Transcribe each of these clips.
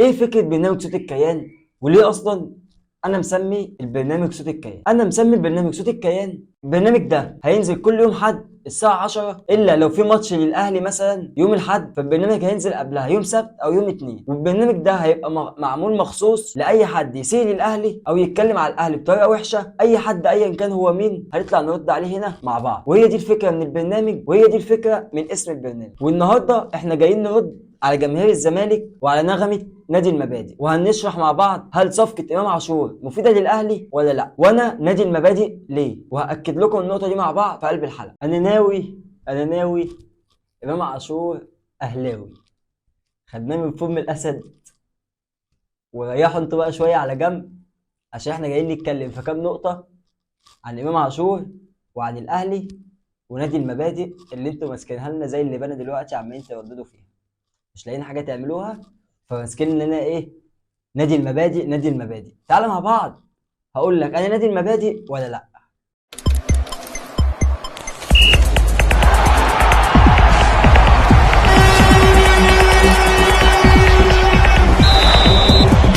ايه فكرة برنامج صوت الكيان؟ وليه اصلا انا مسمي البرنامج صوت الكيان؟ انا مسمي البرنامج صوت الكيان. البرنامج ده هينزل كل يوم حد الساعة 10، الا لو في ماتش للاهلي مثلا يوم الحد فالبرنامج هينزل قبلها يوم سبت او يوم اتنين. والبرنامج ده هيبقى معمول مخصوص لاي حد يسيء للاهلي او يتكلم على الاهلي بطريقة وحشة، اي حد ايا كان هو مين هنطلع نرد عليه هنا مع بعض. وهي دي الفكرة من البرنامج، وهي دي الفكرة من اسم البرنامج. والنهارده احنا جايين نرد على جماهير الزمالك وعلى نغمة نادي المبادئ، وهنشرح مع بعض هل صفقة إمام عاشور مفيدة للأهلي ولا لا، وأنا نادي المبادئ ليه، وهأكد لكم النقطة دي مع بعض في قلب الحلقة. أنا ناوي إمام عاشور أهلاوي، خدناه من فم الأسد، وريحوا انتوا بقى شوية على جنب عشان احنا جايين نتكلم في كام نقطة عن إمام عاشور وعن الأهلي ونادي المبادئ اللي انتوا ماسكينها لنا زي اللي بنا دلوقتي عمالين ترددوا فيها، مش لاقيين حاجة تعملوها فماسكين لنا ايه؟ نادي المبادئ، نادي المبادئ. تعالى مع بعض هقول لك انا نادي المبادئ ولا لا.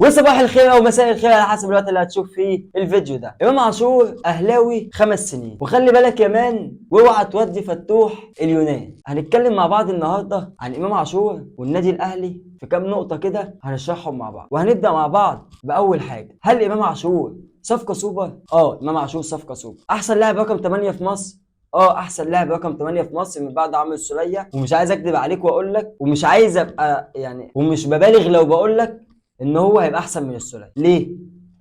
وصباح الخير او مساء الخير على حسب الوقت اللي هتشوف فيه الفيديو ده. امام عاشور اهلاوي 5 سنين، وخلي بالك يا مان واوعى تودي فتوح اليونان. هنتكلم مع بعض النهارده عن امام عاشور والنادي الاهلي في كام نقطة كده هنشرحهم مع بعض. وهنبدا مع بعض باول حاجة، هل امام عاشور صفقة سوبر؟ امام عاشور صفقة سوبر، احسن لاعب رقم 8 في مصر. احسن لاعب رقم 8 في مصر من بعد عمرو السوليه. ومش عايز اكذب عليك واقول لك، ومش عايز ابقى يعني، ومش ببالغ لو بقول لك ان هو هيبقى احسن من السوليه. ليه؟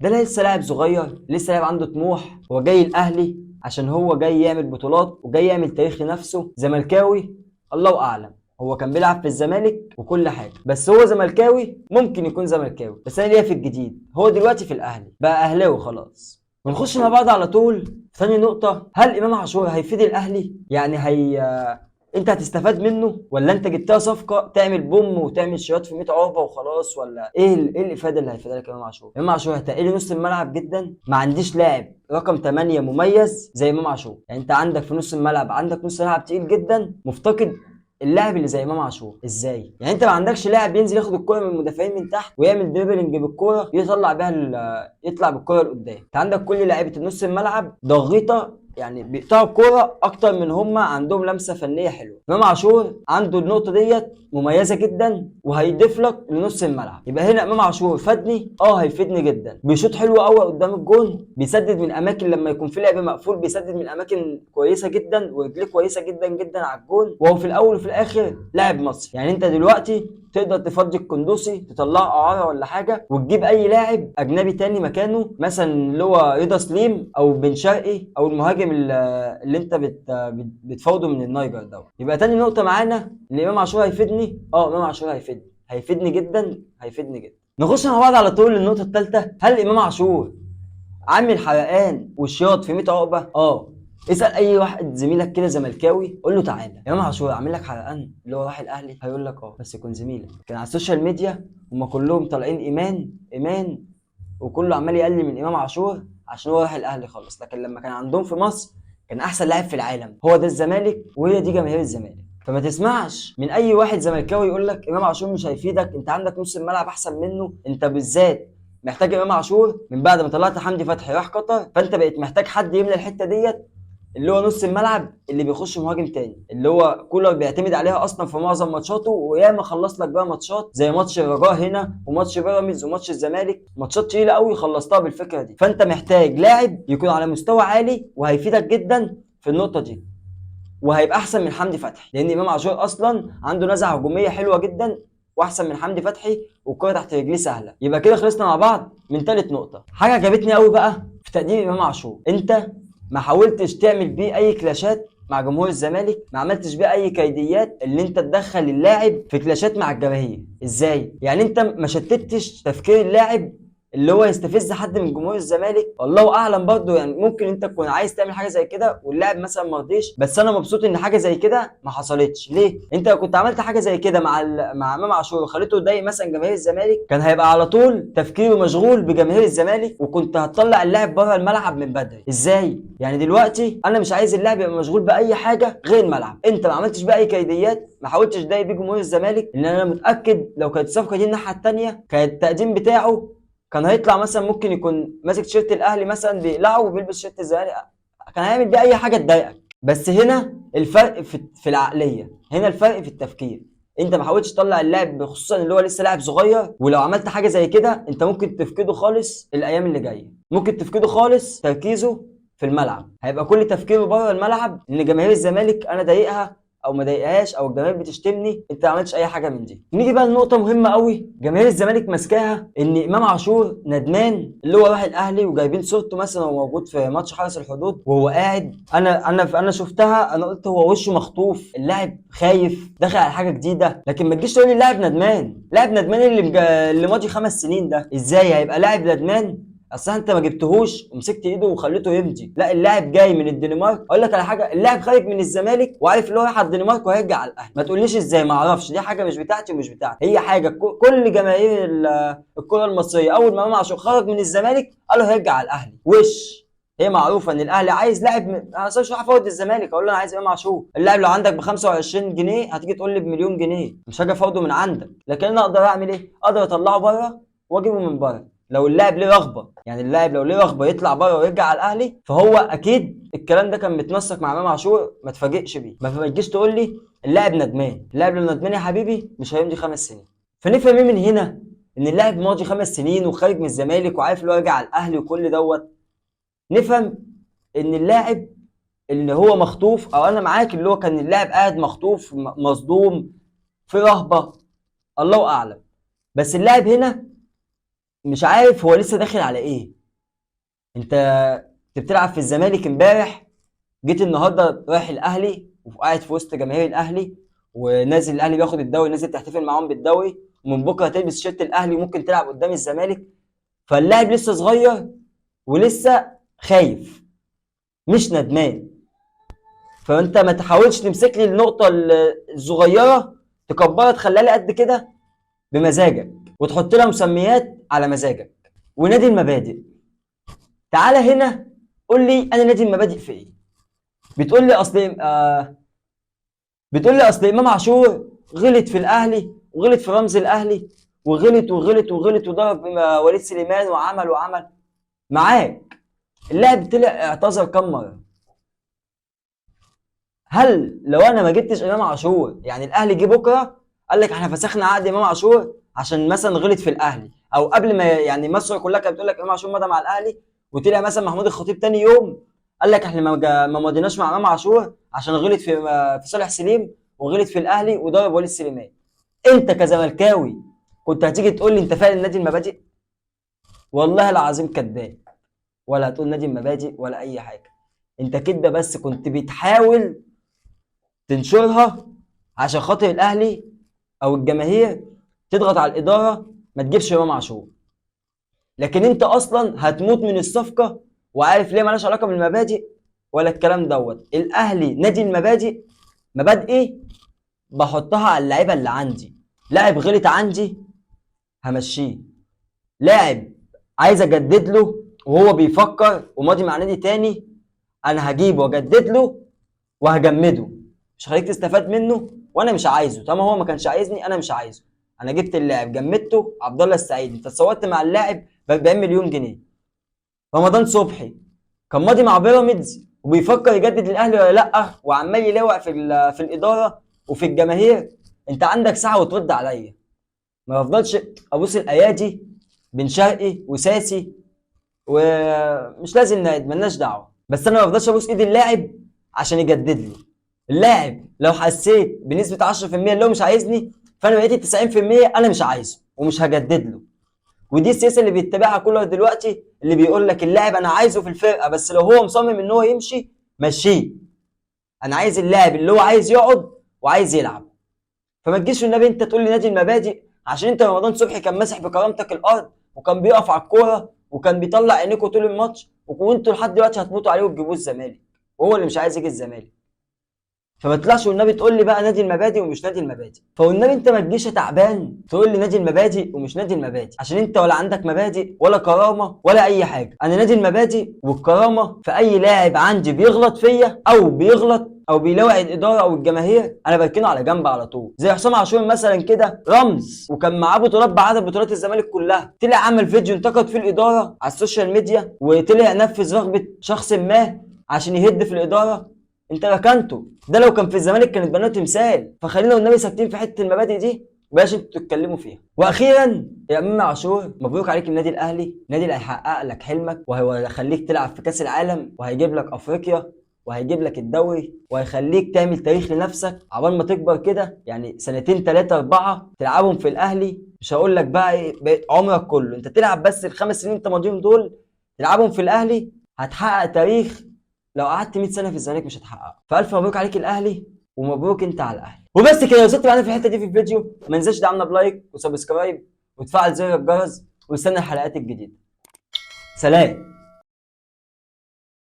ده لسه لاعب صغير، لسه لاعب عنده طموح، هو جاي الاهلي عشان هو جاي يعمل بطولات وجاي يعمل تاريخ لنفسه. زملكاوي الله اعلم، هو كان بيلعب في الزمالك وكل حاجة، بس هو زملكاوي، ممكن يكون زملكاوي، بس انا ليا في الجديد، هو دلوقتي في الاهلي بقى اهلاوي خلاص. ونخش مع بعض على طول في ثاني نقطة، هل امام عاشور هيفيد الاهلي؟ يعني هي انت هتستفاد منه ولا انت جبتها صفقة تعمل بوم وتعمل شياط في 100 عقبه وخلاص، ولا ايه ايه الافادة اللي هيفيدها لك امام عاشور؟ امام عاشور هتقلي نص الملعب جدا، ما عنديش لاعب رقم 8 مميز زي امام عاشور. يعني انت عندك في نص الملعب، عندك نص ملعب تقيل جدا، مفتقد اللاعب اللي زي امام عاشور. ازاي؟ يعني انت ما عندكش لاعب ينزل ياخد الكرة من المدافعين من تحت ويعمل dribbling بالكرة يطلع بيها يطلع بالكرة لقدام. انت عندك كل لعيبة نص الملعب ضاغطة، يعني بيقطعوا الكورة اكتر من هم عندهم لمسه فنية حلوة. امام عاشور عنده النقطة ديت مميزة جدا وهيضيف لك لنص الملعب. يبقى هنا امام عاشور فادني، هيفيدني جدا. بيشوط حلو قوي قدام الجون، بيسدد من اماكن لما يكون في لعب مقفول، بيسدد من اماكن كويسة جدا، ورجليه كويسة جدا جدا على الجون. وهو في الاول وفي الاخر لاعب مصري، يعني انت دلوقتي تقدر تفضي القندوسي تطلعه اعاره ولا حاجة وتجيب اي لاعب اجنبي تاني مكانه، مثلا اللي هو رضا سليم او بن شرقي او المهاجم اللي انت بتفاوضه من النايجر دوت. يبقى تاني نقطة معانا ان امام عاشور هيفيدني. امام عاشور هيفيدني، هيفيدني جدا، هيفيدني جدا. نخش مع بعض على طول للنقطة الثالثة، هل امام عاشور عامل حرقان وشياط في 100 عقبه؟ اسال اي واحد زميلك كده زملكاوي قول له تعالى امام عاشور عامل لك حرقان اللي هو راح الاهلي، هيقول لك بس يكون زميلك. كان على ال social media هم كلهم طالعين ايمان ايمان، وكله عمال يقلل من امام عاشور عشان هو راح الاهلي خالص، لكن لما كان عندهم في مصر كان احسن لاعب في العالم. هو ده الزمالك وهي دي جماهير الزمالك. فما تسمعش من اي واحد زملكاوي يقول لك امام عاشور مش هيفيدك، انت عندك نص الملعب احسن منه، انت بالذات محتاج امام عاشور من بعد ما طلعت حمدي فتحي راح قطر، فانت بقيت محتاج حد يملى الحتة ديت اللي هو نص الملعب اللي بيخش مهاجم تاني، اللي هو كولر بيعتمد عليها اصلا في معظم ماتشاته، وياما خلص لك بقى ماتشات زي ماتش الرجاء هنا وماتش بيراميدز وماتش الزمالك، ماتشات تقيلة قوي خلصتها بالفكرة دي. فانت محتاج لاعب يكون على مستوى عالي وهيفيدك جدا في النقطة دي، وهيبقى احسن من حمدي فتحي، لان امام عاشور اصلا عنده نزعه هجومية حلوة جدا واحسن من حمدي فتحي، والكره تحت رجليه سهلة. يبقى كده خلصنا مع بعض من ثالث نقطة. حاجة عجبتني قوي بقى في تقديم امام عاشور، انت ما حاولتش تعمل بيه اي كلاشات مع جمهور الزمالك، ما عملتش بيه اي كيديات اللي انت تدخل اللاعب في كلاشات مع الجماهير. ازاي؟ يعني انت ما شتتش تفكير اللاعب اللي هو يستفز حد من جمهور الزمالك، والله اعلم برضه. يعني ممكن انت تكون عايز تعمل حاجة زي كده واللاعب مثلا ما رضيش، بس انا مبسوط ان حاجة زي كده ما حصلتش. ليه؟ انت لو كنت عملت حاجة زي كده مع امام عاشور وخليته يضايق مثلا جماهير الزمالك، كان هيبقى على طول تفكيره مشغول بجماهير الزمالك، وكنت هتطلع اللاعب بره الملعب من بدري. ازاي؟ يعني دلوقتي انا مش عايز اللاعب يبقى مشغول باي حاجة غير الملعب. انت ما عملتش بقى اي كيديات، ما حاولتش تضايق بيه جمهور الزمالك، لان انا متاكد لو كانت الصفقة دي الناحية الثانية كان التقديم بتاعه كان هيطلع مثلا ممكن يكون ماسك تيشيرت الاهلي مثلا بيقلعه وبيلبس تيشيرت الزمالك، كان هيعمل بيه اي حاجة تضايقك. بس هنا الفرق في العقلية، هنا الفرق في التفكير. انت ما حاولتش تطلع اللاعب، خصوصا اللي هو لسه لاعب صغير، ولو عملت حاجة زي كده انت ممكن تفقده خالص الايام اللي جاية، ممكن تفقده خالص تركيزه في الملعب، هيبقى كل تفكيره بره الملعب ان جماهير الزمالك انا ضايقها او ما ضايقهاش او الجماهير بتشتمني. انت ما عملتش اي حاجة من دي. نيجي بقى لنقطة مهمة قوي جماهير الزمالك ماسكاها، ان امام عاشور ندمان اللي هو راح الاهلي وجايبين صورته مثلا وهو موجود في ماتش حرس الحدود وهو قاعد. انا شفتها، انا قلت هو وشه مخطوف، اللاعب خايف داخل على حاجة جديدة. لكن ما تجيش تقول لي اللاعب ندمان. لاعب ندمان اللي ماضي 5 سنين ده ازاي هيبقى لاعب ندمان؟ اصل انت ما جبتهوش ومسكت ايده وخليته يمضي، لا اللاعب جاي من الدنمارك. اقول لك على حاجة، اللاعب خارج من الزمالك وعارف اللي هو رايح على الدنمارك وهيرجع على الاهلي. ما تقوليش ازاي، ما اعرفش، دي حاجة مش بتاعتي ومش بتاعتي، هي حاجة كل جماهير الكره المصرية اول ما امام عاشور خرج من الزمالك قالوا هيرجع على الاهلي. وش هي معروفة ان الاهلي عايز لاعب انا اصلا مش راح افوت الزمالك اقول له انا عايز امام عاشور. اللاعب لو عندك ب 25 جنيه هتيجي تقول لي بمليون جنيه، مش هاجي افوضه من عندك. لكن انا اقدر اعمل ايه؟ اقدر اطلعه بره واجيبه من بره لو اللاعب ليه رغبة. يعني اللاعب لو ليه رغبة يطلع بره ويرجع على الاهلي، فهو اكيد الكلام ده كان متنسق مع امام عاشور، ما تفاجئش بيه. ما تجيش تقول لي اللاعب ندمان. اللاعب لو ندمان يا حبيبي مش هيمضي 5 سنين. فنفهم ايه من هنا؟ ان اللاعب ماضي 5 سنين وخارج من الزمالك وعارف اللي هو يرجع على الاهلي وكل دوت. نفهم ان اللاعب اللي هو مخطوف، او انا معاك اللي هو كان اللاعب قاعد مخطوف مصدوم في رهبة، الله اعلم. بس اللاعب هنا مش عارف هو لسه داخل على ايه. انت بتلعب في الزمالك امبارح، جيت النهارده رايح الاهلي وقاعد في وسط جماهير الاهلي، ونازل الاهلي بياخد الدوري، نازل تحتفل معاهم بالدوري، ومن بكره تلبس تيشيرت الاهلي وممكن تلعب قدام الزمالك. فاللاعب لسه صغير ولسه خايف، مش ندمان. فانت ما تحاولش تمسك لي النقطة الصغيرة تكبرها تخليها لي قد كده بمزاجك وتحط لها مسميات على مزاجك. ونادي المبادئ، تعالى هنا قول لي انا نادي المبادئ في ايه؟ بتقول لي اصل بتقول لي اصل امام عاشور غلط في الاهلي وغلط في رمز الاهلي وغلط وغلط وغلط وضرب وليد سليمان وعمل وعمل. معاك، اللاعب طلع اعتذر كم مرة؟ هل لو انا ما جبتش امام عاشور، يعني الاهلي جه بكره قال لك احنا فسخنا عقد امام عاشور عشان مثلا غلط في الاهلي، او قبل ما يعني مصر كلها كانت بتقول لك امام عاشور مضى مع الاهلي، وطلع مثلا محمود الخطيب تاني يوم قال لك احنا ما مضيناش مع امام عاشور عشان غلط في صالح سليم وغلط في الاهلي وضرب وليد سليمان. انت كزملكاوي كنت هتيجي تقول لي انت فعلا نادي المبادئ؟ والله العظيم كذاب، ولا هتقول نادي المبادئ ولا اي حاجة. انت كده بس كنت بتحاول تنشرها عشان خاطر الاهلي او الجماهير تضغط على الادارة ما تجيبش امام عاشور. لكن انت اصلا هتموت من الصفقة وعارف ليه مالهاش علاقة بالمبادئ ولا الكلام دوت. الاهلي نادي المبادئ، مبادئي بحطها على اللعيبة اللي عندي. لاعب غلط عندي همشيه، لاعب عايز اجدد له وهو بيفكر وماضي مع نادي تاني انا هجيبه واجدد له وهجمده، مش هخليك تستفاد منه وانا مش عايزه. طالما هو ما كانش عايزني انا مش عايزه. انا جبت اللاعب جمدته، عبد الله السعيد انت اتصورت مع اللاعب ب 40 مليون جنيه. رمضان صبحي كان ماضي مع بيراميدز وبيفكر يجدد للاهلي ولا لا، وعمال يلاوع في الادارة وفي الجماهير. انت عندك ساعة وترد عليا، ما بفضلش ابوس الايادي بن شرقي وساسي ومش لازم نعيد، ملناش دعوه. بس انا ما بفضلش ابوس ايد اللاعب عشان يجدد لي. اللاعب لو حسيت بنسبة 10% اللي هو مش عايزني، فانا بقيت 90% انا مش عايزه ومش هجدد له. ودي السياسة اللي بيتبعها كولر دلوقتي، اللي بيقول لك اللاعب انا عايزه في الفرقة، بس لو هو مصمم ان هو يمشي مشيه. انا عايز اللاعب اللي هو عايز يقعد وعايز يلعب. فما تجيش والنبي انت تقول لي نادي المبادئ عشان انت رمضان صبحي كان ماسح بكرامتك الارض وكان بيقف على الكورة وكان بيطلع عينيكم طول الماتش، وانتوا لحد دلوقتي هتموتوا عليه وتجيبوه الزمالك، وهو اللي مش عايز يجي الزمالك. فما تطلعش والنبي تقول لي بقى نادي المبادئ ومش نادي المبادئ. فوالنبي انت ما تجيش تعبان تقول لي نادي المبادئ ومش نادي المبادئ، عشان انت ولا عندك مبادئ ولا كرامة ولا اي حاجة. انا نادي المبادئ والكرامة في اي لاعب عندي بيغلط فيا او بيغلط او بيلاوع الادارة او الجماهير، انا بركنه على جنب على طول. زي حسام عاشور مثلا كده، رمز وكان معاه بطولات بعدد بطولات الزمالك كلها، طلع عمل فيديو انتقد فيه الادارة على ال social media، وطلع نفذ رغبة شخص ما عشان يهد في الادارة، انت ركنته. ده لو كان في الزمالك كانت بناه تمثال. فخلينا والنبي ساكتين في حتة المبادئ دي، بلاش انتوا تتكلموا فيها. واخيرا يا امام عاشور، مبروك عليك النادي الاهلي، النادي اللي هيحقق لك حلمك وهيخليك تلعب في كاس العالم، وهيجيب لك افريقيا، وهيجيب لك الدوري، وهيخليك تعمل تاريخ لنفسك عقبال ما تكبر كده، يعني سنتين 3 4 تلعبهم في الاهلي. مش هقول لك بقى ايه بقيت عمرك كله، انت تلعب بس ال5 سنين انت ماضيهم دول تلعبهم في الاهلي، هتحقق تاريخ لو قعدت 100 سنة في الزمالك مش هتحققه. فالف مبروك عليك الاهلي، ومبروك انت على الاهلي. وبس كده، لو وصلت معانا في الحتة دي في الفيديو ما تنساش دعمنا ب like و subscribe وتفعل زر الجرس، واستنى الحلقات الجديدة. سلام.